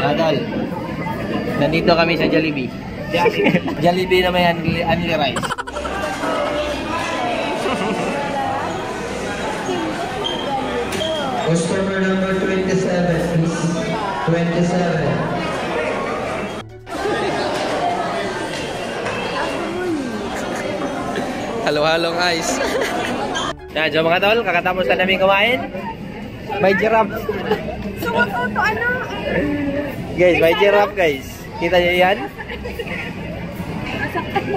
Adal. Nandito kami sa Jollibee. Jollibee na may only rice. Customer number 27, please. 27. Halo-halong ice. Yan, so mga tol, kakatapos na namin kumain. May giraffe. So, to ano? Guys, may giraffe, guys. Kita niyo yan?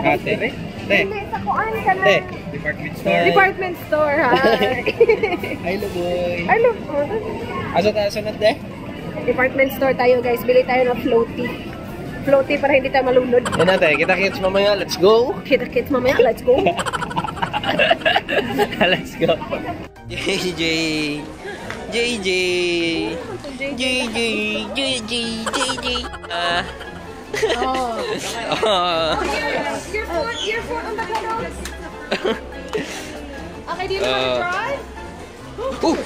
Ate. Te. Hindi, sa kuan ka na. Te. Department store. Department store, ha? Hello, boy. Hello, boy. Asa tayo sunod, te? Department store tayo, guys. Bili tayo ng floaty. Floaty para hindi tayo malunod. Yan natin. Kita-kits mamaya. Let's go. Kita-kits mamaya. Let's go. Let's go. JJ. JJ. JJ. JJ. JJ. Oh. Oh. Your phone on the pedals. Okay, do you want to try? Oh.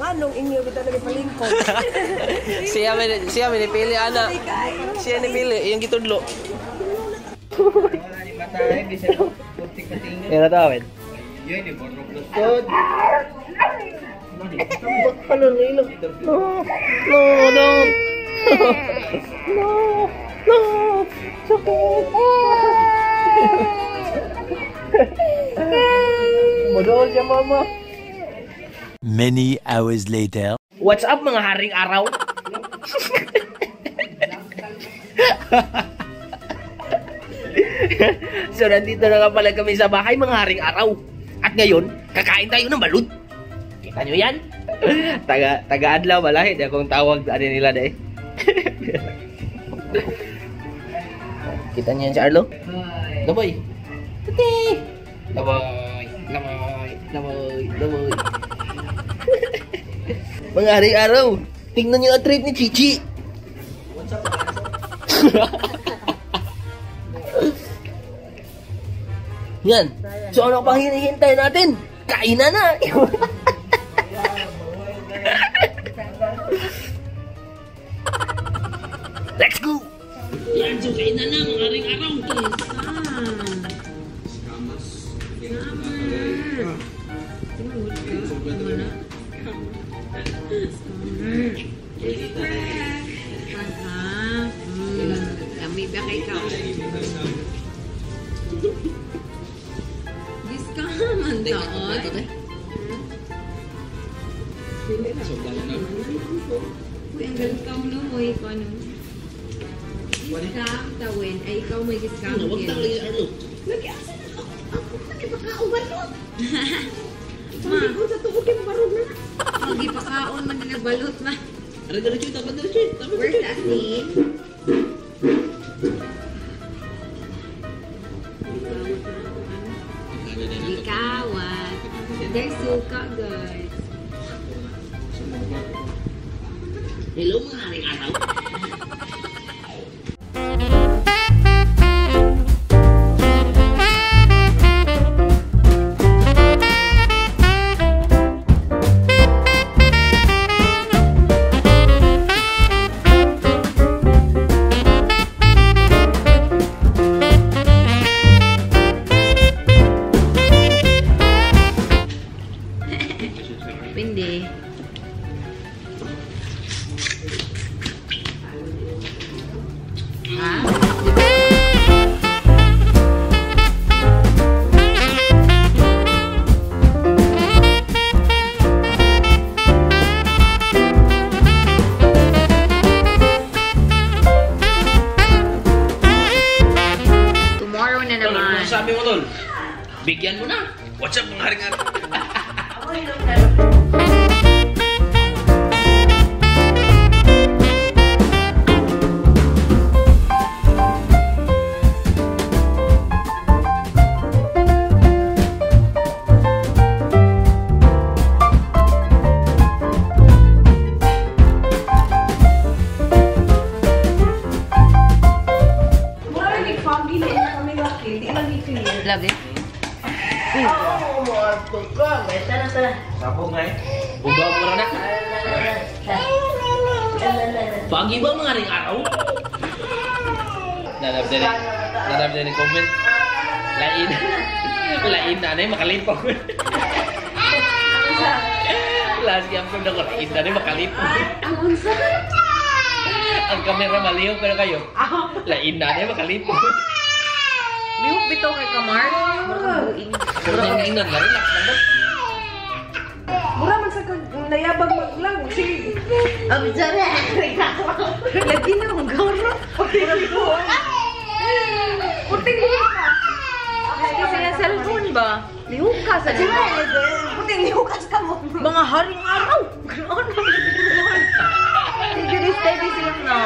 Anong inyo kita lagi palingkod? Siya minipili ana. Siya nipili yung gitudlo. Yan na tawid. No, no, don't. No, no. Sakit. Modol siya, mama. Many hours later. What's up, mga haring araw? So nandito na nga pala kami sa bahay, mga haring araw. At ngayon, kakain tayo ng balut. Kita nyo yan? Taga adlaw balahi di akong tawag ano nila de. Kita niyo yan si Arlo? Laboy. Tuti. Laboy. Laboy. Laboy. Laboy. Mga haring araw, tingnan niyo ang trip ni Chichi. What's up? Yan. So ano pang hinihintay natin? Kainan na! Let's go! Yan, so kainan na mga haring araw. Kami ba kay ka? Discount man taon. Uy, ang galing ka mo no, ikaw ano. Discount tawin. Ay, ikaw may discount. Huwag tang lagi, Arlo. Lagi, asa na ako? Ako, nagpakaon balot. Ma, ko sa tuog kay barog na. Magipakaon man nila balot ma. Ara diretso, tama diretso. Tama. Where's the asin? Gikawat. There's suka, guys. Hello mga haring araw. Pindi. Ha? Tomorrow na naman. Ano sabi mo, tol? Bigyan mo na. What's up mga haring araw? Lagi. Sabog nga eh. Bumbaw mo na. Wagi ba mga ring araw? Nanab din comment. Lain. Lain na na makalipong. Last game ko na ko lain na na makalipong. Ang unsa? Ang kamera malihok pero kayo. Lain na na makalipong. Lihok bitaw kay Kamar. Mura kang buing. Pero nang ingnan na relax lang ba? Mura man sa kag nayabag mag-vlog. Sige. Ang jare. Lagi na akong garo. Puting lihok ka. Kasi sa cellphone ba? Lihok ka sa Puting lihok ka mo. Mga haring araw. Ganoon. Sige, steady silang na.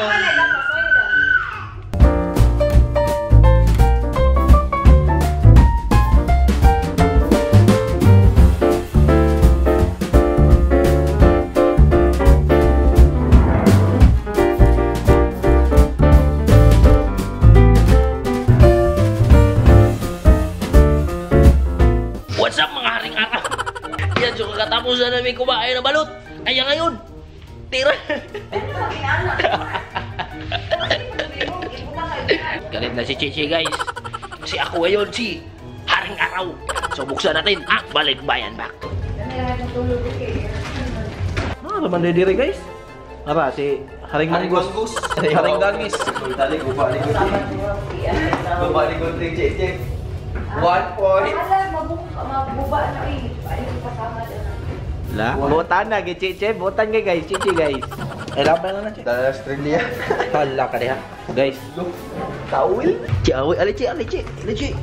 What's up mga haring araw? Yan, so kakatapos na namin kumain ng balot. Kaya ngayon, tira. Galit na si Chichi guys. Si ako ngayon, si Haring Araw. So buksan natin ang balikbayan back. Ah, naman diri guys. Ara si Haring Manggus. Haring Dangis. Tali ko balik ko. Balik ko Chichi. 1 point. Mabuba na eh. Ayun, pasama din. La, botan na gi Chichi, botan kay guys, Chichi guys. Eh laban na na Chichi. Dala Australia. Hala ka diha. Guys, Tawil. Chi awi, ali Chi, ali Chi, ali Chi.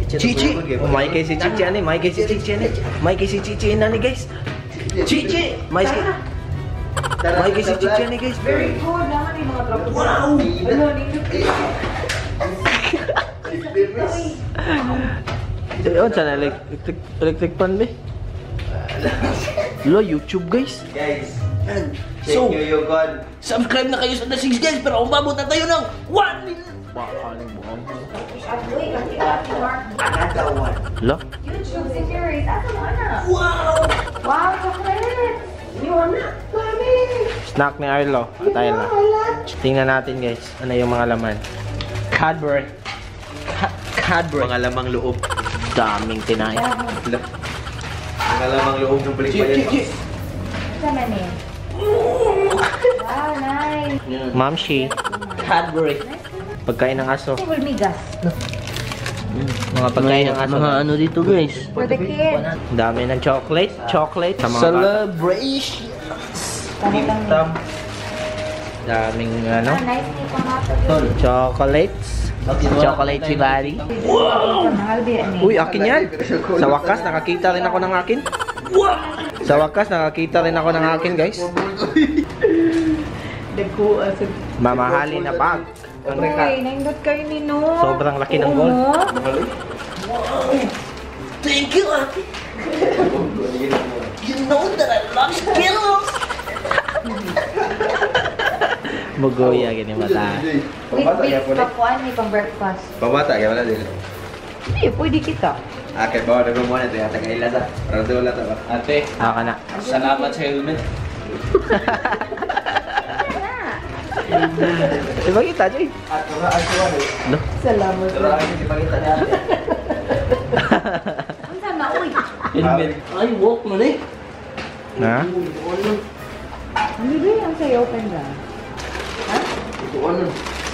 Chichi. Chichi. Oh, may kay si Chichi ani, may kay si Chichi ani. May kay si Chichi ani guys. Chichi, may si May kay si Chichi ani guys. Very good naman yung mga tropa. Wow. Ano, nindot kayo. Ayun, sana electric pan be. Lo, YouTube guys. Guys, check So, nyo yung gun. subscribe na kayo sa The Six guys para umabot na tayo ng 1 million. Another one. Lo, YouTube series. Asa mo ana? Wow! Wow, chocolate! Snack ni Arlo. Tayo na. Tingnan natin guys, ano yung mga laman. Cadbury. Cadbury. Mga lamang loob. Daming tinay. Mga lamang loob ng balikbayan box. Sama ni. Wow, nice. Mamshi. Cadbury. Pagkain ng aso. Hulmigas. Mga pagkain ng aso. Mga ano dito guys. For the kids. Dami ng chocolate. Chocolate. Sa mga bata. Celebration! Tam. Daming ano. Ah, nice ni pangatag. Chocolates. Chocolate si Barry. Mahal ba yan eh? Uy, akin yan. Sa wakas, nakakita rin ako ng akin. Sa wakas, nakakita rin ako ng akin, guys. Mamahali na bag. Uy, naindot kayo ni No. Sobrang laki ng gold. Thank you, ate. You know that I love Skittles. Mugoya, gini mata. Wait, wait, papuan ni pang breakfast. Pamata, kaya wala din. Hindi, pwede kita. Okay, bawa na muna ito. Yata kayo lasa. Para doon wala ba? Ate, Ako na. salamat sa helmet. Ipakita, Joy. At turaan ko ano. No? Salamat. Turaan ko ipakita niya ate. Unsa na, uy. Helmet. Ay, walk mo na eh. Na? Ano ba yung sa'yo open ba? Ano?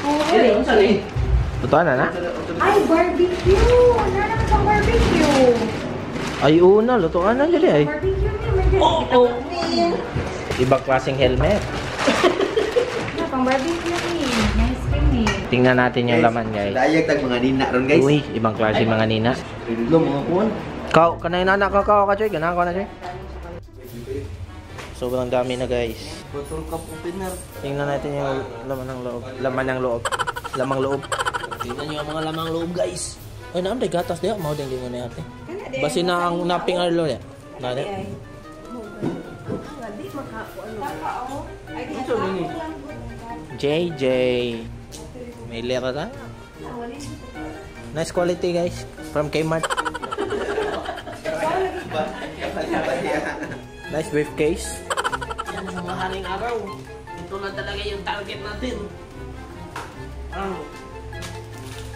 Oo, Yan, ano saan eh? Totoo na na? Ay, barbecue! Wala naman pang barbecue. Ay, una. Lutuan na, Joy. Ay. Barbecue ni, medyo. Oh, oh, man. Ibang klaseng helmet. Na, pang barbecue ni. Nice cream ni. Tingnan natin yung laman, guys. Dayag tag mga nina ron guys. Uy, ibang klase mga nina. Lo, mga kuwan. Kau, kanay nana ka, kau ka, Choy. Ganahan ko na, Choy. Sobrang dami na, guys. Bottle cup opener. Tingnan natin yung laman ng loob. Laman ng loob. Lamang loob. Tingnan nyo ang mga lamang loob, guys. Ay, naam, day gatas diya. Mao din gingon ni ate. Basi na ang naping Arlo niya. Na niya. JJ. May lera na. Nice quality, guys. From Kmart. Nice briefcase. Yan, mga haring araw. Ito na talaga yung target natin. Ang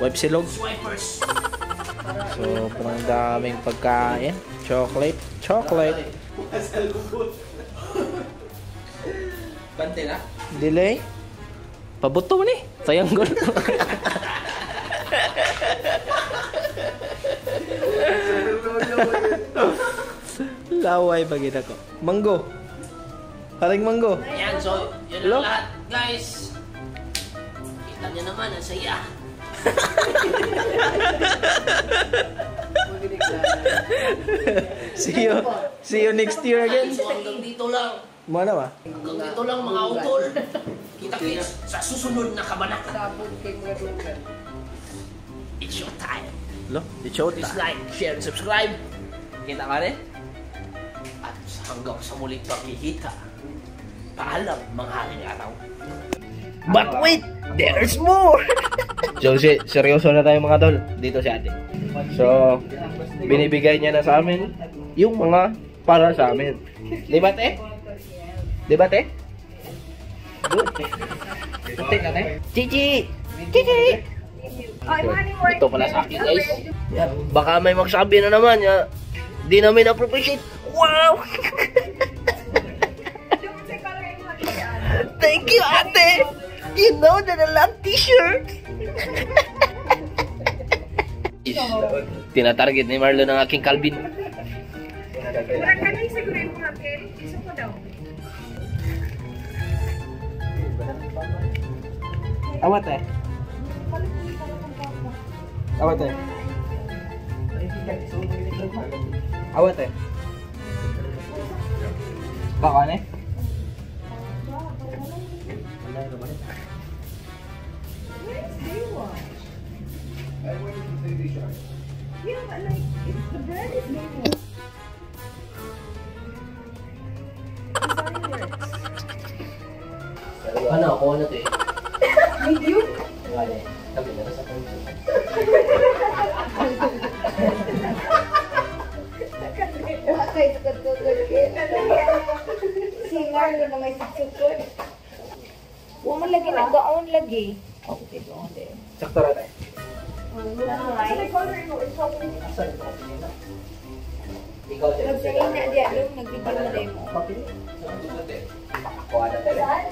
Wipe silog. swipers. Sobrang daming pagkain. Chocolate. Chocolate. Bante na? Delay. Pabuto ni. Sayang gol. Laway pag ko. Mango. Haring mango. Ayan, so yun Hello? ang lahat, guys. Kita niyo naman, ang saya. See you. See you next year again. So hanggang dito lang. Mana ba? Hanggang dito lang mga utol. Kita-kits sa susunod na kabanata. Sabog kay mga dugan. It's your time. Lo, di chota. Please like, share, and subscribe. Kita ka rin? At hanggang sa muling pagkikita. Paalam, mga haring araw. But wait! There's more! So, seryoso na tayo mga tol. Dito si ate. So, binibigay niya na sa amin yung mga para sa amin. Di ba, te? Di ba, te? Good. Te na, te? Chichi! Chichi! Ito pala sa akin, guys. Yan, baka may magsabi na naman, ya, di namin appreciate. Wow! Thank you, ate! You know that I love t-shirts! Tinatarget ni Marlon ang aking Calvin. Mura ka na yung siguro yung mga kel. Isa ko daw. Awat eh. Awat eh. Awat eh. Baka na eh. Where is Baywatch? Yeah, but like, it's, the brand is Baywatch. Design works. Ano, ako na to eh. Medium? Wala eh. Sabi na sa phone. Wala kayo sa katulad. Si Marlon na may sukod. Huwag mo lagi nagaon lagi. Okay, doon din. Sakto ra tayo. Asa may color mo? Ikaw, sir. Nagsaing na diya, yung nagbigyan na rin mo. Kuha na tayo.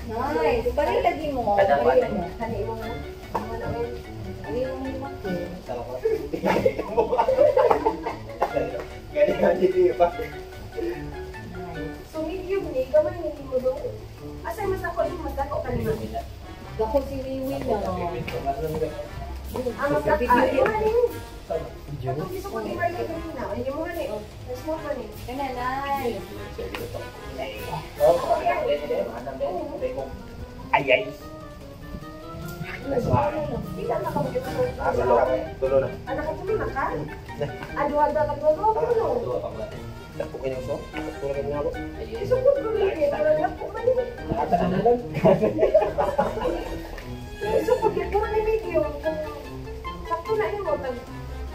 Nice. Pare lagi mo. Kada Pare pa, mo. Hani mo nga. Ano yung lumaki? Gani-gani pa. So medium ni, gamay ni mo do. Asa mas ako yung mas dako kanina. Dako si Wiwi na. Ah, mas dako. Ah, yung ano yun? Atong gusto ko ni Marlon kanina. Ay, yung mga ni, oh. Mas mo ka ni. Kana, nice. Ay, ay. Pila na ka mo dito. Tulo na. Anak ko na ka? Ah, duha ka duha duha ko no. Duha pa ko natin. Dako kayo so. Tulo na nga ako. Isukod ko rin eh. Parang dako man ni. Isukod yun. Puro ni medium. Kung sakto na yun mo, tag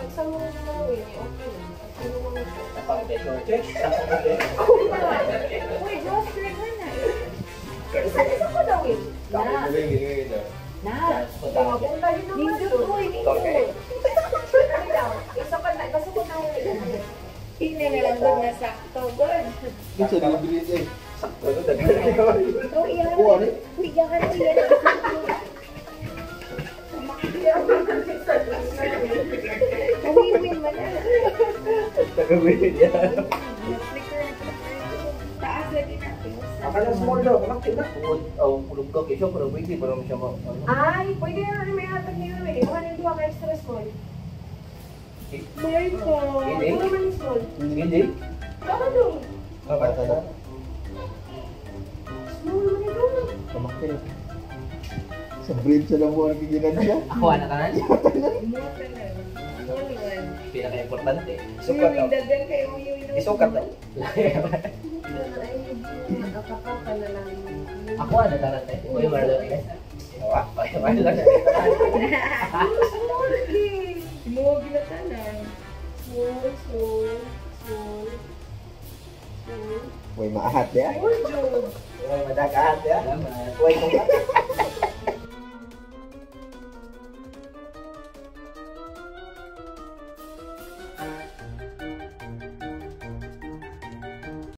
pag sa mga eh, okay na. Ano mo na siya. Uy, Josh, trigger na eh. Isa-isa ko daw eh. Na. Na. Mapunta yun naman. Nindot ko, nindot. Ano daw? Isa pa na, basta ko na yun. Tingnan na lang doon na sakto. Good. Kinsa dili eh. Sakto na daghan. Oh, iyan. Uy, iyan, iyan. Kawiwin man na. Tagawin niya. Flicker na Taas lagi natin. Akala small daw, kamakti na. Oh, kulog ka kay siya pero wait para mo siya ma. Ay, pwede na rin may hatag ni Ruel. Kuha ng duha ka extra small. May ko. Hindi. Ano man yung small? Sige, Jay. Baka dong. Baka na. Small man ito. Kamakti na. Sa brain siya lang mo ang giginan siya. Ako, anak ka na? Pinaka-importante. Isukat daw. Dagan kayo yung Isukat daw. Ay, nakakapaw ka na lang. Ako, ano tanan tayo? Uy, Marlon. Awa. Uy, Marlon. Small eh. Simuwag na tanan. Small, small, small, small. Way maahat ya. Way madagahat ya. Way kung